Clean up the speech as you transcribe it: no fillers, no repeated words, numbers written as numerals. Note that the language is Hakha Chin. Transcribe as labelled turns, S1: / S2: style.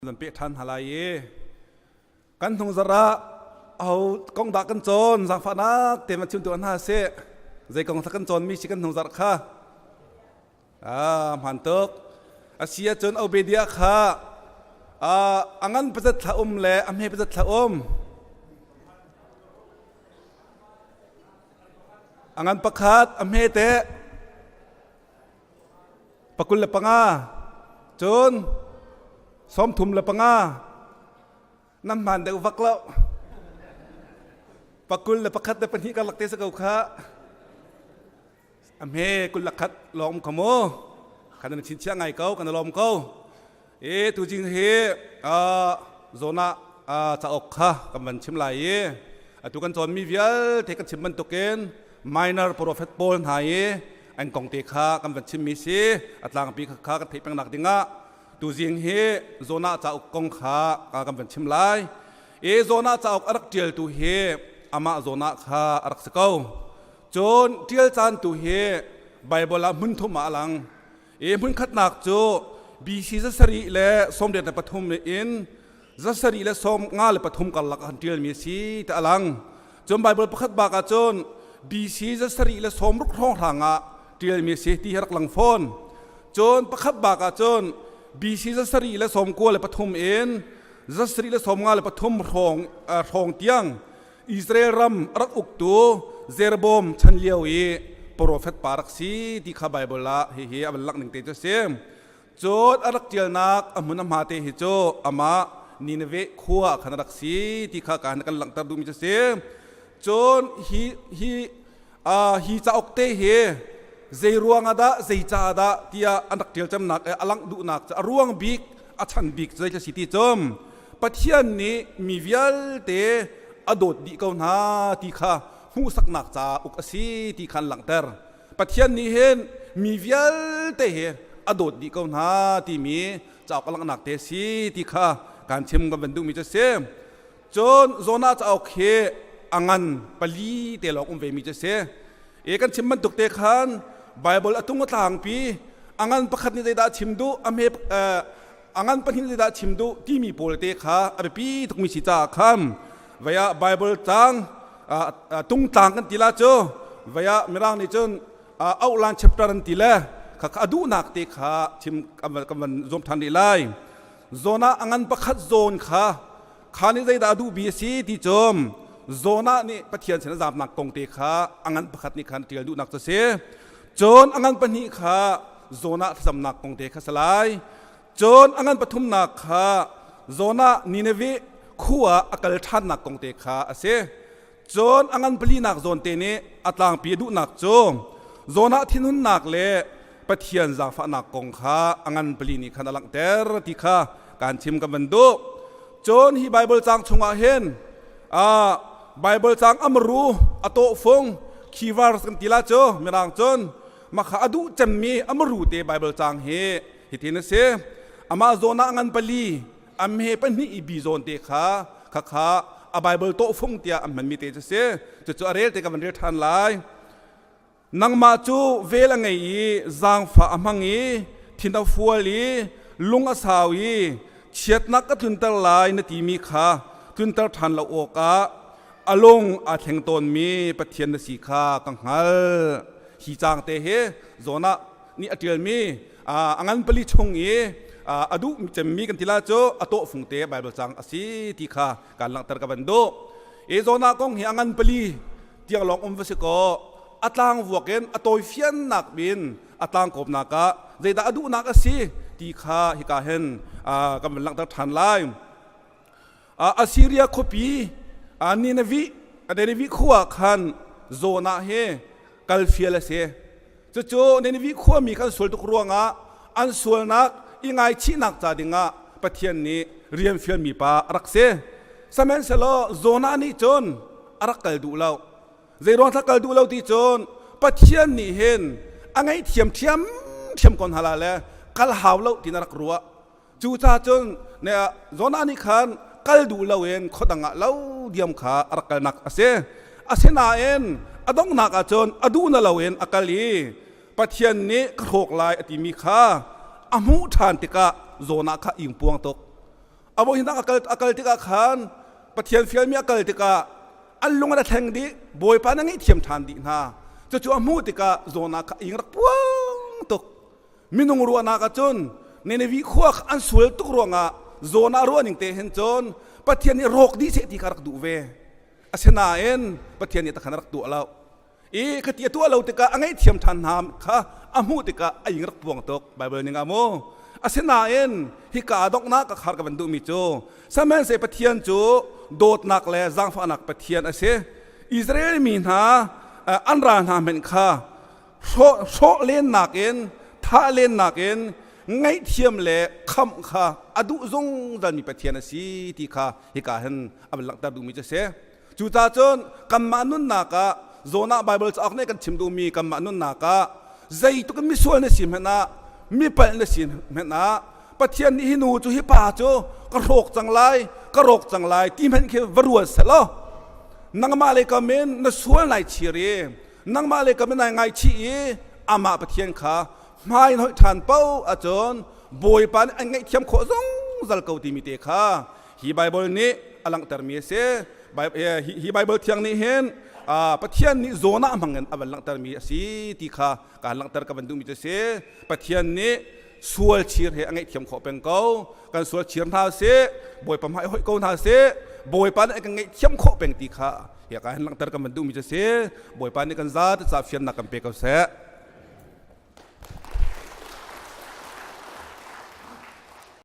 S1: Zan peh ṭhan hna lai i kan hnung zarh ah aho kong dah kan cawn zaangfahnak te van chim tuah hna sih. Zei kong dah kan cawnmi si kan hnung zarh kha? Ah, hmaan tuk. A si ahcun Obadiah kha a ngan pazat thla um le a hme pazat thla um. A ngan pakhat, a hme teh 25, cun 35. Nan hmaan deuh vak lo. 21 le pahnih karlak te si ko kha. A hme 21 lawng um kha mu. Kan nan chinchiah ngai ko, kan lawm ko. E tu jing hi zona cauk kha kan van chim lai i atu kan cawnmi vialte kan chim bantukin minor prophet pawl hna i an kong te kha kan van chimmi si. A tlangpi kha kan theih pengnak dingah tuzing hi Jonah cauk kong kha kan van chim lai. E Jonah cauk a rak ṭialtu hi amah Jonah kha a rak si ko. Cun ṭial caan tu hi Bible ah hmun thum ah a lang. E hmun khatnak cu BC 783 in 753 karlak ah an ṭialmi a si ti a lang. Cun Bible pakhat bak ah cun BC 760 hrawnghrang ah ṭialmi a si ti hi rak lang fawn. Cun pakhat bak ah cun BC 793 in 753 hrawng tiang Israel ram a rak uktu Jeroboam chan lio i profet pa rak si ti kha Bible ah hihi a van langh ning te cu a si. Cun a rak ṭialnak a hmun a hma te hi cu amah Nineveh khua khan a rak si ti kha kan kan langhter duhmi cu a si. Cun hi hi hi cauk te hi zei ruang ah dah, zei ca dah tiah an rak ṭial cemnak a langh duhnak cu a ruang bik, a chan bik zei a si ti cu Pathian nih mi vialte a dawt dih ko hna ti kha hmuhsaknak cauk a si ti kha an langhter. Pathian nih hin mi vialte hi a dawt dih ko hna timi cauk a langhnak te si ti kha kan chim kan van duhmi cu a si. Cun Jonah cauk hi a ngan pali te lawng um vemi cu a si. E kan chim bantuk te khan Bible a tung a tlangpi a ngan pakhat nih zeidah a chim duh, a hme a ngan pahnih nih zeidah a chim duh timi pawl te kha a biapi tukmi si caah khan vei ah Bible tlang tungtlang kan ti la cu vei ah Mirang nih cun outline chapter an ti le kha a duhnak te kha chim kan van zuam ṭhan rih lai. Jonah a ngan pakhat zawn kha kha nih zeidah a duh bi a si ti cu Jonah nih Pathian sin a zaamnak kong te kha a ngan pakhat nih khan ṭial duhnak cu a si. Cun a ngan pahnih kha Jonah thlacamnak kong te kha si lai. Cun a ngan pathumnak kha Jonah Nineveh khua a kal ṭhannak kong te kha a si. Cun a ngan palinak zawn te nih a tlangpi a duhnak cu Jonah thinhunnak le Pathian zaangfahnak kong kha a ngan pali nih khan a langhter ti kha kaan chim kan van duh. Cun hi Baibal caang chungah hin Baibal caang amru a tawhfung key verse kan ti la cu Mirang cun makha a duh cemmi amaru te Baibal caang hi hitin a si. Amah zawn ah ngan pali a hme pahnih i bi zawn te kha khakha a Bible tawhfung tiah an hmanmi te cu si. Cucu a rel te ka van rel ṭhan lai. Nangmah cu vel a ngei i zaangfah a hmang i thin a fual i lung a sau i chiatnak ka tlunter lai na timi kha tlunter ṭhan lo awkah a lung aa thleng tawnmi Pathian na si kha ka hngalh. Hi caang te hi Jonah nih a ṭialmi a ngan pali chung i a duh cemmi kan ti la cu a tawhfung te Bible cang a si ti kha kan langhter ka van duh. E Jonah kong hi a ngan pali tiang lawng um va si kaw a tlang vuak in a tawi fiannak bin a tlang kawpnak ah zeidah a duhnak a si ti kha hika hin kan van langhter ṭhan lai. Assyria khuapi Nineveh Nineveh khua khan Jonah hi kal fial a si. Cucu Nineveh khuami kan sual tuk ruangah an sualnak i ngaichihnak ca dingah Pathian nih rian fialmi pa a rak si. Sihmanhsehlaw Jonah nih cun a rak kal duh lo. Zeiruang thla kal duh lo ti cun Pathian nih hin a ngaihthiam ṭhiamṭhiam ko hna la le kal hau lo tiin a rak ruah. Cucaah cun Jonah nih khan kal duh loin khuadang ah lo diam kha a rak kalnak a si. Asinain a donghnak ah cun a duh na loin a kal i Pathian nih ka hrawk lai a timi kha a hmuh ṭhan tikah Jonah kha ingpuang tuk. A voihnihnak a kal a kal tikah khan Pathian fialmi a kal tikah an lung a thleng dih Bawipa na ngaihthiam ṭhan dih hna. Cucu a hmuh tikah Jonah kha ing rak puang tuk. Minung ruahnak ahcun Nineveh khua kha an sual tuk ruangah Jonah ruah ning te hin cun Pathian nih rawk dih seh ti kha rak duh ve. Asinain Pathian nih takhan a rak tuah lo. I khati a tuah lo tikah a ngaihthiam ṭhan hna kha a hmuh tikah a ing rak puang tuk Baibal ning ah mu. Asinain hika donghnak ka khar ka van duhmi cu sihmanhsehlaw Pathian cu dawtnak le zaangfahnak Pathian a si. Israel mi hna an ral hna hmanh kha hrawh lennak in thah lennak in ngaihthiam le khamh kha a duh zungzalmi Pathian a si ti kha hika hin a van langhter duhmi cu a si. Cucaah cun kanmah nunnak ah Jonah Baibal cauk nih kan chim duhmi kanmah nunnak ah zeitluk in misual na si hmanh ah mipalh na si hmanh ah Pathian nih hi nu cu hi pa cu ka hrawk cang lai ka rawk cang lai ti hmanh khi va ruat selaw nangmah le kam in na sual nai chir i nangmah le kam in nai ngaichih i amah Pathian kha hmai in hoih ṭhan paoh ahcun Bawipa nih an ngaihthiam khawh zungzal ko timi te kha hi Baibal nih a langhtermi a si. Hi Baibal thiang nih hin Pathian nih Jonah hmangin a van langhtermi a si ti kha kaan langhter ka van duhmi cu a si. Pathian nih sual chir he a ngaihthiam khawh peng ko. Kan sual chir hna sih, Bawipa hmai hoih ko hna sih, Bawipa nih a kan ngaihthiam khawh peng ti kha hi ka hin langhter kan van duhmi cu a si. Bawipa nih kan za ca fiannak kan pe ko seh.